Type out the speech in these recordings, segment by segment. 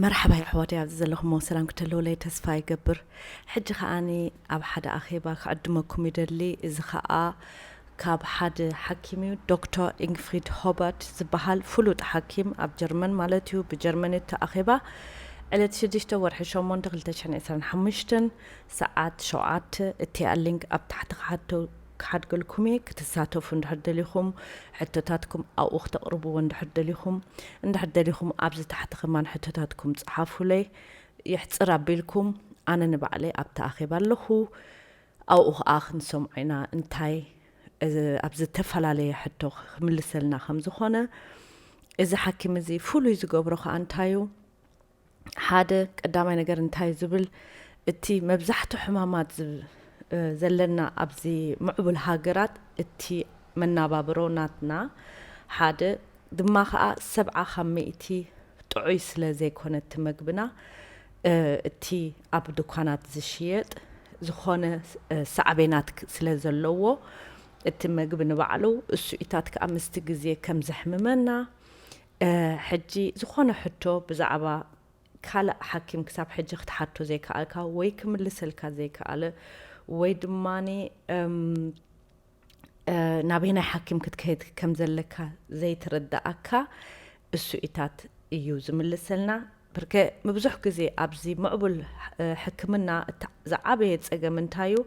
መርሓባ ኣሕዋተይ፣ ኣብዚ ዘለኹሞ ሰላም ክትህልውለይ ተስፋ ይገብር። ሕጂ ከኣኒ ኣብ ሓደ ኣኼባ ክዕድመኩም ይደሊ። እዚ ከኣ ካብ ሓደ ሓኪም እዩ፣ ዶክተር ኢንግፍሪድ ሆበርት ዝበሃል ፍሉጥ ሓኪም፣ ኣብ ጀርመን ማለት እዩ። ብጀርመን እቲ ኣኼባ ዕለት ሽዱሽተ ወርሒ ሸሞንተ ክልተ ሽሕን ዕስራን ሓሙሽተን ሰዓት ሸውዓተ። እቲ ሊንክ ኣብ ታሕቲ ክሓቶ ክሓድገልኩም እየ። ክትሳተፉ እንድሕር ደሊኹም፣ ሕቶታትኩም ኣብኡ ክተቕርብዎ እንድሕር ደሊኹም፣ እንድሕር ደሊኹም ኣብዚ ታሕቲ ከማን ሕቶታትኩም ጸሓፉለይ። የሕጽር ኣቢልኩም፣ ኣነ ንባዕለይ ኣብቲ ኣኼባ ኣለኹ። ኣብኡ ኸኣ ክንሰምዖ ኢና እንታይ፣ እ፣ ኣብ ዝተፈላለየ ሕቶ ክምልሰልና ከም ዝኾነ። እዚ ሓኪም እዚ ፍሉይ ዝገብሮ ኸኣ እንታይ እዩ? ሓደ ቀዳማይ ነገር እንታይ እዩ ዝብል፣ እቲ መብዛሕትኡ ሕማማት ዝ-፣ እ፣ ዘለና ኣብዚ ምዕቡል ሃገራት እቲ መናባብሮ ናትና ሓደ ድማ ኸኣ ሰብዓ ካብ ሚእቲ ጥዑይ ስለ ዘይኮነ እቲ መግብና፣ እ፣ እቲ ኣብ ድኳናት ዝሽየጥ ዝኾነ፣ እ፣ ሳዕቤናት ክ-፣ ስለ ዘለዎ እቲ መግቢ ንባዕሉ እሱኢታት ከኣ ምስቲ ግዜ ከም ዘሕምመና፣ እ፣ ሕጂ ዝኾነ ሕቶ ብዛዕባ ካልእ ሓኪም ክሳብ ሕጂ ክትሓቶ ዘይከኣልካ ወይ ክምልሰልካ ዘይከኣለ ወይ ድማኒ፣ እም፣ እ፣ ናበየናይ ሓኪም ክትከይድ ከም ዘለካ ዘይተረድኣካ እሱኢታት እዩ ዝምልሰልና። ብርከ ምብዙሕ ግዜ ኣብዚ ምዕቡል፣ እ፣ ሕክምና እታ ዝዓበየ ጸገም እንታይ እዩ?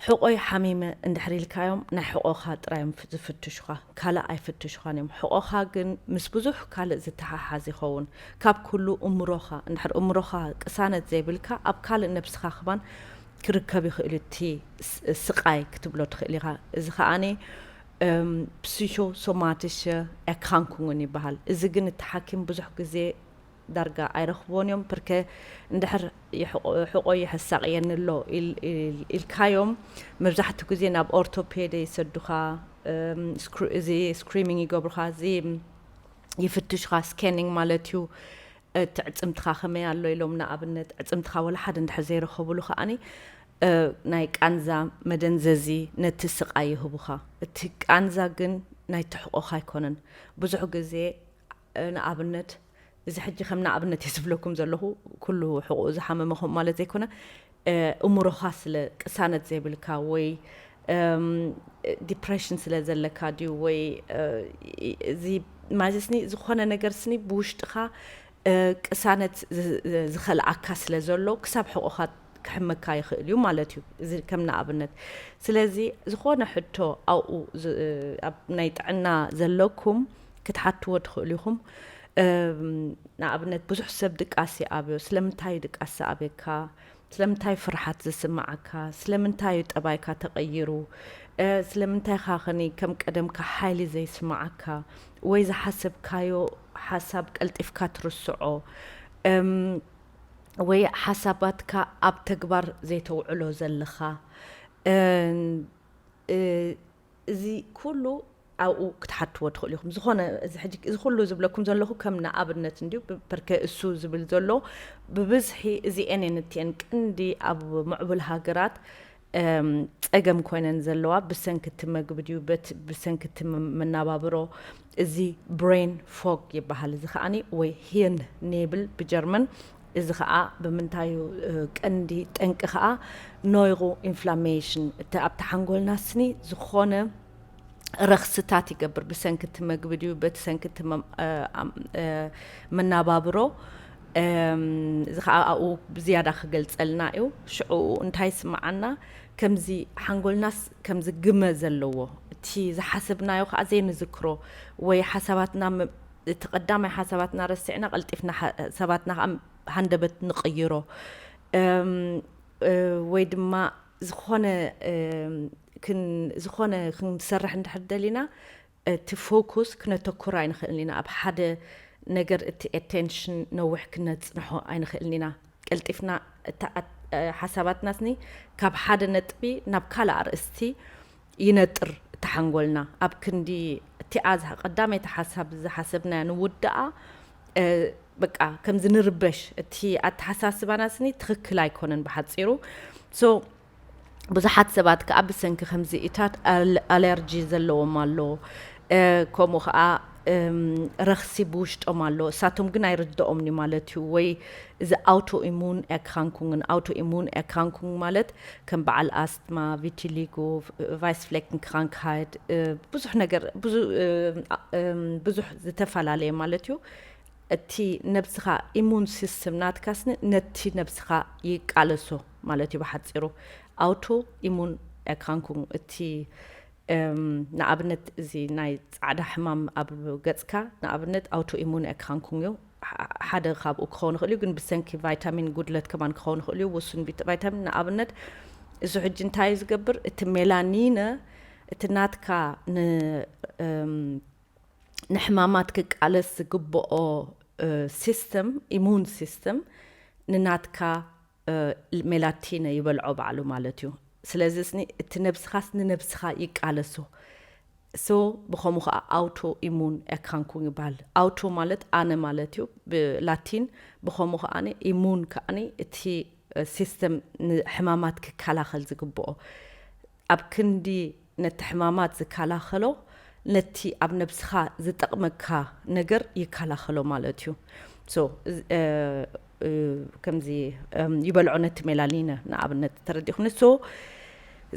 ሕቖይ ሓሚመ እንድሕር ኢልካዮም ናይ ሕቖኻ ጥራይ እዮም ፍ-፣ ዝፍትሹኻ፣ ካልእ ኣይፍትሹኻን እዮም። ሕቖኻ ግን ምስ ብዙሕ ካልእ ዝተሓሓዝ ይኸውን። ካብ ኩሉ እምሮኻ፣ እንድሕር እምሮኻ ቅሳነት ዘይብልካ ኣብ ካልእ ነብስኻ ክማን ክርከብ ይኽእል እዩ። እቲ ስ-፣ ስቓይ ክትብሎ ትኽእል ኢኻ። እዚ ከኣኒ፣ እም፣ ፕሲሾሶማቲሽ ኤርክራንኩንግን ይበሃል። እዚ ግን እቲ ሓኪም ብዙሕ ግዜ ዳርጋ ኣይረኽብዎን እዮም። ብርከ እንድሕር ይሕቆ-፣ ሕቆይ የሕሳቕየኒ ኣሎ ኢል-፣ ኢል-፣ ኢልካዮም፣ መብዛሕትኡ ግዜ ናብ ኦርቶፔድ ይሰዱኻ። እም፣ ስክሪ-፣ እዚ ስክሪኒንግ ይገብሩኻ፣ እዚ ይፍትሹኻ፣ ስካኒንግ ማለት እዩ። እቲ ዕጽምትኻ ከመይ ኣሎ ኢሎም፣ ንኣብነት ዕጽምትኻ ወላ ሓደ እንድሕር ዘይረኸቡሉ ከኣኒ፣ እ፣ ናይ ቃንዛ መደንዘዚ ነቲ ስቓይ ይህቡኻ። እቲ ቃንዛ ግን ናይቲ ሕቆኻ ኣይኮነን። ብዙሕ ግዜ፣ እ፣ ንኣብነት፣ እዚ ሕጂ ከም ንኣብነት እየ ዝብለኩም ዘለኹ፣ ኩሉ ሕቑኡ ዝሓመመ ከምኡ ማለት ዘይኮነ፣ እ፣ እምሮኻ ስለ ቅሳነት ዘይብልካ ወይ፣ እም፣ ዲፕሬሽን ስለ ዘለካ ድዩ ወይ፣ እ፣ እዚ ማለት ስኒ ዝኾነ ነገር ስኒ ብውሽጥኻ፣ እ፣ ቅሳነት ዝ-፣ ዝኸልኣካ ስለ ዘሎ ክሳብ ሕቑኻ ክሕመካ ይኽእል እዩ ማለት እዩ። እዚ ከም ንኣብነት። ስለዚ ዝኾነ ሕቶ ኣብኡ ዝ-፣ ኣብ ናይ ጥዕና ዘለኩም ክትሓትዎ ትኽእሉ ኢኹም። እም፣ ንኣብነት ብዙሕ ሰብ ድቃስ ይኣብዮ። ስለምንታይ እዩ ድቃስ ዝኣብየካ? ስለምንታይ ፍርሓት ዝስምዓካ? ስለምንታይ እዩ ጠባይካ ተቐይሩ? እ፣ ስለምንታይ ኢኻ ኸኒ ከም ቀደምካ ሓይሊ ዘይስምዓካ? ወይ ዝሓሰብካዮ ሓሳብ ቀልጢፍካ ትርስዖ? እም፣ ወይ ሓሳባትካ ኣብ ተግባር ዘይተውዕሎ ዘለኻ? እን-፣ እ፣ እዚ ኩሉ ኣብኡ ክትሓትዎ ትኽእሉ ኢኹም። ዝኾነ፣ እዚ ሕጂ፣ እዚ ኩሉ ዝብለኩም ዘለኹ ከም ንኣብነት እንድዩ፣ ብ-፣ በርከ እሱ ዝብል ዘሎ ብብዝሒ እዚኤን እየን እቲኤን ቀንዲ ኣብ ምዕቡል ሃገራት፣ እም፣ ጸገም ኮይነን ዘለዋ። ብሰንኪ እቲ መግቢ ድዩ፣ በት-፣ ብሰንኪ እቲ ም-፣ መናባብሮ፣ እዚ ብሬን ፎግ ይበሃል። እዚ ከኣኒ ወይ ሂርን ኔብል ብጀርመን። እዚ ከኣ ብምንታይ እዩ፣ እ፣ ቀንዲ ጠንቂ ከኣ ኖይሮ ኢንፍላሜሽን፣ እቲ ኣብቲ ሓንጎልና ስኒ ዝኾነ ረኽስታት ይገብር። ብሰንኪ እቲ መግቢ ድዩ፣ በቲ ሰንኪ እቲ መም-፣ እ፣ ኣም-፣ እ፣ መናባብሮ። እም፣ እዚ ከኣ ኣብኡ ብዝያዳ ክገልጸልና እዩ። ሽዑ እንታይ ይስምዓና? ከምዚ ሓንጎልናስ ከምዚ ግመ ዘለዎ፣ እቲ ዝሓሰብናዮ ከኣ ዘይንዝክሮ፣ ወይ ሓሳባትና ም-፣ እቲ ቀዳማይ ሓሳባትና ረሲዕና ቀልጢፍና ሓ-፣ ሓሳባትና ከኣ ሃንደበት ንቕይሮ። እም፣ እ፣ ወይ ድማ ዝኾነ፣ እም፣ ክን-፣ ዝኾነ ክንሰርሕ እንድሕር ደሊና፣ እቲ ፎኩስ ክነተኩር ኣይንኽእልን ኢና። ኣብ ሓደ ነገር እቲ ኣቴንሽን ነዊሕ ክነጽንሖ ኣይንኽእልን ኢና። ቀልጢፍና እታ ኣት-፣ እ፣ ሓሳባትና ስኒ ካብ ሓደ ነጥቢ ናብ ካልእ ኣርእስቲ ይነጥር እቲ ሓንጎልና። ኣብ ክንዲ እቲኣ ዝሃ-፣ ቀዳመይቲ ሓሳብ ዝሓሰብናያ ንውድኣ፣ እ፣ በቃ ከምዚ ንርበሽ፣ እቲ ኣተሓሳስባና ስኒ ትኽክል ኣይኮነን ብሓጺሩ። ሶ፣ ብዙሓት ሰባት ከኣ ብሰንኪ ከምዚኢታት ኣል-፣ ኣለርጂ ዘለዎም ኣሎ። እ፣ ከምኡ ከኣ ረኽሲ ብውሽጦም ኣሎ። እሳቶም ግን ኣይርድኦምን እዩ ማለት እዩ። ወይ እዚ ኣውቶ ኢሙን ኤክራንኩንግን፣ ኣውቶ ኢሙን ኤክራንኩንግ ማለት ከም በዓል ኣስትማ፣ ቪቲሊጎ፣ ቫይስፍሌክን ክራንክሃይት፣ ብዙሕ ነገር ብዙ- ብዙሕ ዝተፈላለየ ማለት እዩ። እቲ ነብስኻ ኢሙን ሲስተም ናትካስኒ ነቲ ነብስኻ ይቃለሶ ማለት እዩ። ብሓፂሩ ኣውቶ ኢሙን ኤክራንኩንግ እቲ ንኣብነት እዚ ናይ ፃዕዳ ሕማም ኣብ ገፅካ ንኣብነት ኣውቶ ኢሙን ኤክራንኩንግ እዩ። ሓደ ካብኡ ክኸውን ይኽእል እዩ፣ ግን ብሰንኪ ቫይታሚን ጉድለት ከማን ክኸውን ይኽእል እዩ። ውሱን ቫይታሚን ንኣብነት እዚ ሕጂ እንታይ እዩ ዝገብር? እቲ ሜላኒነ እቲ ናትካ ንሕማማት ክቃለስ ዝግብኦ ሲስተም፣ ኢሙን ሲስተም ንናትካ ሜላቲነ ይበልዖ ባዕሉ ማለት እዩ። ስለዚ ስኒ እቲ ነብስኻስ ንነብስኻ ይቃለሶ። ሶ ብኸምኡ ከዓ ኣውቶ ኢሙን ኤክራንኩንግ ይበሃል። ኣውቶ ማለት ኣነ ማለት እዩ ብላቲን። ብኸምኡ ከዓ ኢሙን ከዓ እቲ ሲስተም ንሕማማት ክከላኸል ዝግብኦ። ኣብ ክንዲ ነቲ ሕማማት ዝከላኸሎ፣ ነቲ ኣብ ነብስኻ ዝጠቕመካ ነገር ይከላኸሎ ማለት እዩ። ከምዚ ይበልዖ ነቲ ሜላኒነ ንኣብነት ተረዲኹኒ። ሶ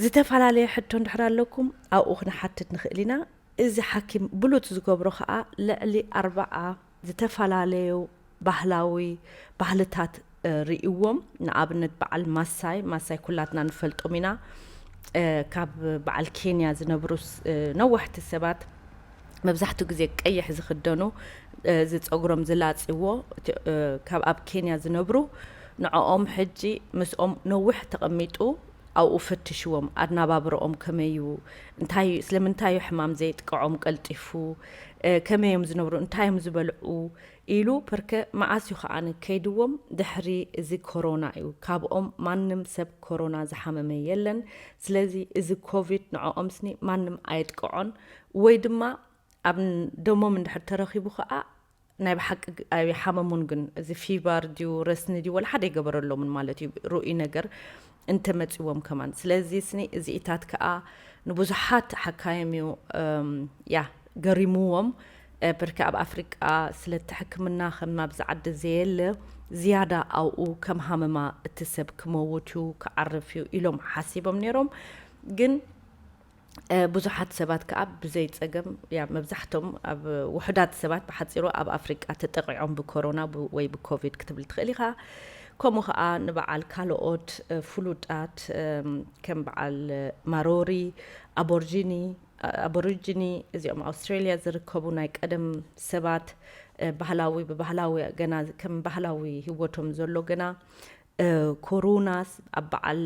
ዝተፈላለየ ሕቶ እንድሕር ኣለኩም ኣብኡ ክንሓትት ንኽእል ኢና። እዚ ሓኪም ብሉፅ ዝገብሮ ከዓ ልዕሊ ኣርባዓ ዝተፈላለዩ ባህላዊ ባህልታት ርእይዎም። ንኣብነት በዓል ማሳይ፣ ማሳይ ኩላትና ንፈልጦም ኢና። ካብ በዓል ኬንያ ዝነብሩ ነዋሕቲ ሰባት፣ መብዛሕትኡ ግዜ ቀይሕ ዝኽደኑ፣ እዚ ፀጉሮም ዝላፅዎ፣ ካብ ኣብ ኬንያ ዝነብሩ፣ ንዕኦም ሕጂ ምስኦም ነዊሕ ተቐሚጡ ኣብኡ ፈትሽዎም። ኣናባብረኦም ከመይ እዩ? እንታይ፣ ስለምንታይ እዩ ሕማም ዘየጥቅዖም ቀልጢፉ? ከመይ እዮም ዝነብሩ? እንታይ እዮም ዝበልዑ? ኢሉ ፐርከ መዓስ እዩ ከዓኒ ከይድዎም ድሕሪ እዚ ኮሮና እዩ። ካብኦም ማንም ሰብ ኮሮና ዝሓመመ የለን። ስለዚ እዚ ኮቪድ ንዕኦም ስኒ ማንም ኣየጥቅዖን። ወይ ድማ ኣብ ደሞም እንድሕር ተረኺቡ ከዓ ናይ ብሓቂ ኣይሓመሙን። ግን እዚ ፊበር ድዩ ረስኒ ድዩ ወላ ሓደ ኣይገበረሎምን ማለት እዩ፣ ርኡይ ነገር እንተመፂዎም ከማን። ስለዚ ስኒ እዚኢታት ከዓ ንብዙሓት ሓካዮም እዩ ያ ገሪምዎም። ብርኪ ኣብ ኣፍሪቃ ስለቲ ሕክምና ከም ኣብዚ ዓዲ ዘየለ ዝያዳ ኣብኡ ከም ሃመማ እቲ ሰብ ክመውት እዩ ክዓርፍ እዩ ኢሎም ሓሲቦም ነይሮም። ግን ብዙሓት ሰባት ከዓ ብዘይ ፀገም፣ ያ መብዛሕቶም ኣብ ውሑዳት ሰባት ብሓፂሩ ኣብ ኣፍሪቃ ተጠቂዖም ብኮሮና ወይ ብኮቪድ ክትብል ትኽእል ኢኻ። ከምኡ ከዓ ንበዓል ካልኦት ፍሉጣት ከም በዓል ማሮሪ፣ ኣቦርጂኒ ኣቦሪጂኒ፣ እዚኦም ኣውስትራሊያ ዝርከቡ ናይ ቀደም ሰባት፣ ባህላዊ ብባህላዊ ገና ከም ባህላዊ ህይወቶም ዘሎ ገና ኮሩናስ ኣብ በዓል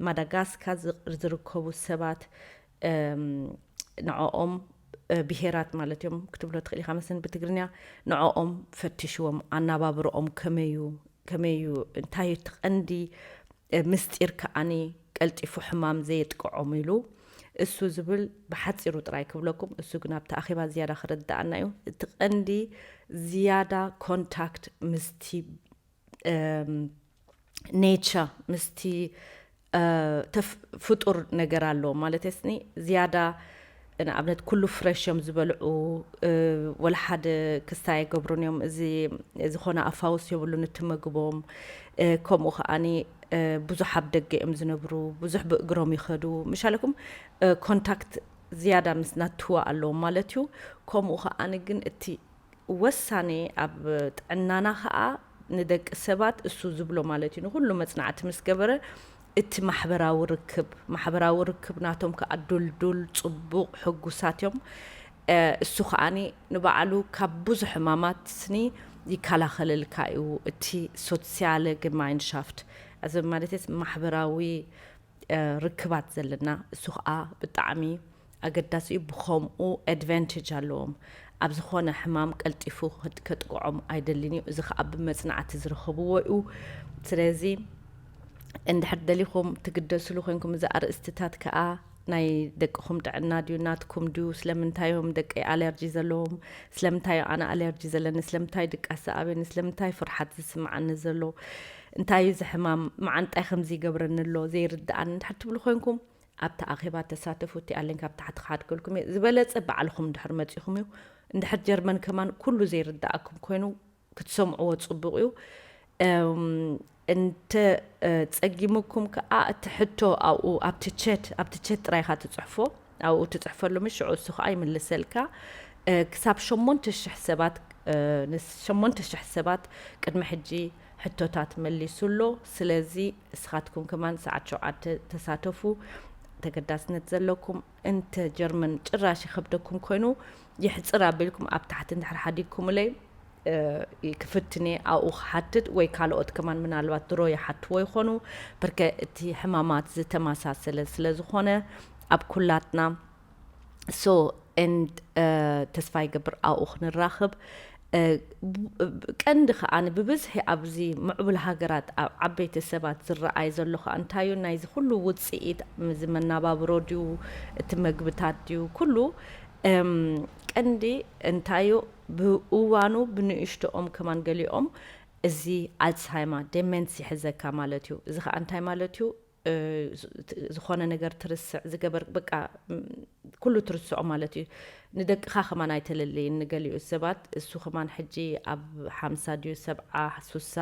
ማዳጋስካር ዝርከቡ ሰባት፣ ንዕኦም ብሄራት ማለት እዮም ክትብሎ ትኽእል ኢኻ መስን ብትግርኛ። ንዕኦም ፈትሽዎም፣ ኣናባብረኦም ከመዩ ከመይ እዩ፣ እንታይ እዩ እቲ ቀንዲ ምስጢር ከዓኒ ቀልጢፉ ሕማም ዘየጥቅዖም ኢሉ እሱ ዝብል ብሓፂሩ ጥራይ ክብለኩም። እሱ ግን ኣብቲ ኣኼባ ዝያዳ ክረድኣና እዩ። እቲ ቀንዲ ዝያዳ ኮንታክት ምስቲ ኔቸር ምስቲ ፍጡር ነገር ኣለዎም ማለት ስኒ ዝያዳ ንኣብነት ኩሉ ፍረሽ እዮም ዝበልዑ። ወላ ሓደ ክስታይ ኣይገብሩን እዮም። እዚ ዝኾነ ኣፋውስ የብሉን እቲ ምግቦም። ከምኡ ከዓኒ ብዙሕ ኣብ ደገ እዮም ዝነብሩ፣ ብዙሕ ብእግሮም ይኸዱ። ምሻለኩም ኮንታክት ዝያዳ ምስ ናትዋ ኣለዎም ማለት እዩ። ከምኡ ከዓኒ ግን እቲ ወሳኒ ኣብ ጥዕናና ከኣ ንደቂ ሰባት እሱ ዝብሎ ማለት እዩ። ንኹሉ መጽናዕቲ ምስ ገበረ እቲ ማሕበራዊ ርክብ፣ ማሕበራዊ ርክብ ናቶም ከኣ ዱልዱል፣ ጽቡቕ፣ ሕጉሳት እዮም። እሱ ከኣኒ ንባዕሉ ካብ ብዙሕ ሕማማት ስኒ ይከላኸለልካ እዩ። እቲ ሶሲያለ ግማይንሻፍት እዚ ማለት ማሕበራዊ ርክባት ዘለና እሱ ከኣ ብጣዕሚ ኣገዳሲ እዩ። ብኸምኡ ኣድቫንቴጅ ኣለዎም። ኣብ ዝኾነ ሕማም ቀልጢፉ ከጥቅዖም ኣይደልን እዩ። እዚ ከኣ ብመጽናዕቲ ዝረኸብዎ እዩ። ስለዚ እንድሕር ደሊኹም ትግደስሉ ኮይንኩም እዚ ኣርእስትታት ከኣ ናይ ደቅኹም ጥዕና ድዩ ናትኩም ድዩ? ስለምንታይ እዮም ደቀይ ኣለርጂ ዘለዎም? ስለምንታይ ኣነ ኣለርጂ ዘለኒ? ስለምንታይ ድቃስ ዝኣብየኒ? ስለምንታይ ፍርሓት ዝስምዓኒ ዘሎ? እንታይ እዩ እዚ ሕማም? መዓንጣይ ከምዚ ይገብረኒ ኣሎ ዘይርድኣኒ እንድሕር ትብሉ ኮይንኩም ኣብቲ ኣኼባ ተሳተፉ። እቲ ኣሊንክ ኣብ ታሕቲ ክሓድገልኩም እየ። ዝበለጸ ባዕልኹም እንድሕር መጺኹም እዩ። እንድሕር ጀርመን ከማን ኩሉ ዘይርድኣኩም ኮይኑ ክትሰምዕዎ ጽቡቕ እዩ። እም፣ እንተ እ፣ ጸጊሙኩም ከኣ እቲ ሕቶ ኣብኡ ኣብቲ ቸት ኣብቲ ቸት ጥራይ ኢኻ ትጽሕፎ። ኣብኡ ትጽሕፈሉ፣ ምስ ሽዑ እሱ ከኣ ይምልሰልካ። እ፣ ክሳብ ሸሞንተ ሽሕ ሰባት እ፣ ንሸሞንተ ሽሕ ሰባት ቅድሚ ሕጂ ሕቶታት መሊሱ ኣሎ። ስለዚ እስኻትኩም ከማን ሰዓት ሸውዓተ ተሳተፉ። ተገዳስነት ዘለኩም እንተ ጀርመን ጭራሽ ይኸብደኩም ኮይኑ፣ ይሕጽር ኣቢልኩም ኣብ ታሕቲ እንድሕር ሓዲግኩምለይ እ፣ ክፍትን እየ ኣብኡ ክሓትት ወይ ካልኦት ከማን ምናልባት ድሮ ይሓትዎ ይኾኑ። ብርከ እቲ ሕማማት ዝተመሳሰለ ስለ ዝኾነ ኣብ ኩላትና። So and ተስፋ ይገብር ኣብኡ ክንራኸብ። ቀንዲ ከኣ ብብዝሒ ኣብዚ ምዕቡል ሃገራት ኣብ ዓበይቲ ሰባት ዝረኣይ ዘሎ ከኣ እንታይ እዩ? ናይዚ ኩሉ ውፅኢት እዚ መናባብሮ ድዩ፣ እቲ መግብታት ድዩ፣ ኩሉ ቀንዲ እንታይ እዩ? ብእዋኑ ብንእሽቶኦም ከማን ገሊኦም እዚ ኣልስሃይማ ደመንስ ይሕዘካ ማለት እዩ። እዚ ከኣ እንታይ ማለት እዩ? ዝኾነ ነገር ትርስዕ ዝገበር በቃ ኩሉ ትርስዖ ማለት እዩ። ንደቅኻ ከማን ኣይተለልይን። ንገሊኡ ሰባት እሱ ከማን ሕጂ ኣብ ሓምሳ ድዩ ሰብዓ ሱሳ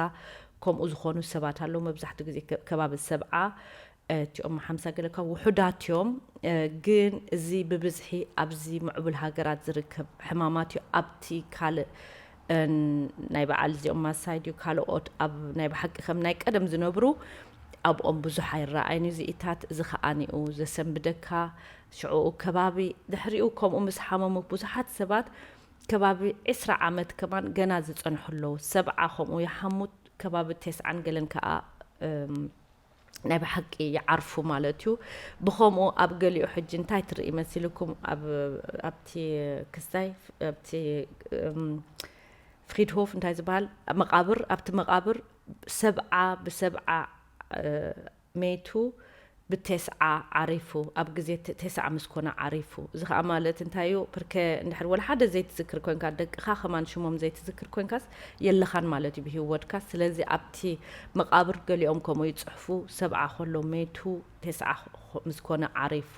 ከምኡ ዝኾኑ ሰባት ኣለዉ። መብዛሕትኡ ግዜ ከባቢ ሰብዓ እቲኦም ሓምሳ ገለካ ውሑዳት እዮም። ግን እዚ ብብዝሒ ኣብዚ ምዕቡል ሃገራት ዝርከብ ሕማማት እዩ። ኣብቲ ካልእ ናይ በዓል እዚኦም ማሳይ ድዩ ካልኦት ኣብ ናይ ብሓቂ ከም ናይ ቀደም ዝነብሩ ኣብኦም ብዙሕ ኣይረኣይን እዩ ዝኢታት። እዚ ከኣኒኡ ዘሰንብደካ ሽዕኡ ከባቢ ድሕሪኡ ከምኡ ምስ ሓመሙ ብዙሓት ሰባት ከባቢ ዕስራ ዓመት ከማን ገና ዝጸንሑ ኣለዉ። ሰብዓ ከምኡ ይሓሙ፣ ከባቢ ተስዓን ገለን ከኣ ናይ ብሓቂ ይዓርፉ ማለት እዩ። ብኸምኡ ኣብ ገሊኡ ሕጂ እንታይ ትርኢ መሲልኩም ኣብቲ ክስታይ ኣብቲ ፍሪድሆፍ እንታይ ዝበሃል መቓብር ኣብቲ መቓብር ሰብዓ ብሰብዓ መይቱ ብተስዓ ዓሪፉ ኣብ ግዜ ተስዓ ምስ ኮነ ዓሪፉ። እዚ ከዓ ማለት እንታይ እዩ? ብርከ እንድሕር ወላ ሓደ ዘይትዝክር ኮንካ ደቅኻ ከማን ሽሞም ዘይትዝክር ኮንካስ የለኻን ማለት እዩ ብህይወትካ። ስለዚ ኣብቲ መቓብር ገሊኦም ከምኡ ይፅሕፉ፣ ሰብዓ ከሎ መይቱ ተስዓ ምስ ኮነ ዓሪፉ።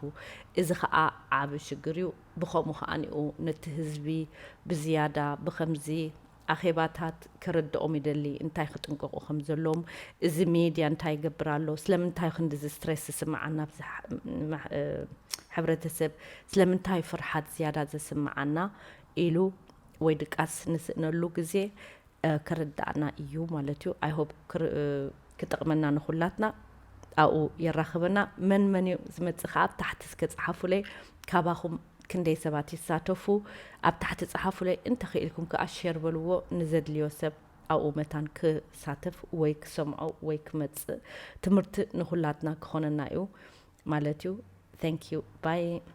እዚ ከዓ ዓብ ሽግር እዩ። ብኸምኡ ከዓ ኒኡ ነቲ ህዝቢ ብዝያዳ ብኸምዚ ኣኼባታት ከረድኦም ይደሊ እንታይ ክጥንቀቑ ከም ዘለዎም። እዚ ሜድያ እንታይ ይገብር ኣሎ? ስለምንታይ ክንድዚ ስትሬስ ዝስምዓና ኣብዚ ሕብረተሰብ? ስለምንታይ ፍርሓት ዝያዳ ዘስምዓና? ኢሉ ወይ ድቃስ ንስእነሉ ግዜ ከረዳእና እዩ ማለት እዩ። I hope ክጠቕመና ንኹላትና ኣብኡ የራኽበና። መን መን እዩ ዝመጽእ ከኣ ኣብ ታሕቲ እስከ ጸሓፉለይ። ካባኹም ክንደይ ሰባት ይሳተፉ? ኣብ ታሕቲ ጸሓፉለይ። እንተኽኢልኩም ከኣ ሼር በልዎ ንዘድልዮ ሰብ ኣብኡ መታን ክሳተፍ ወይ ክሰምዖ ወይ ክመጽእ ትምህርቲ ንኹላትና ክኾነና እዩ ማለት እዩ። Thank you bye።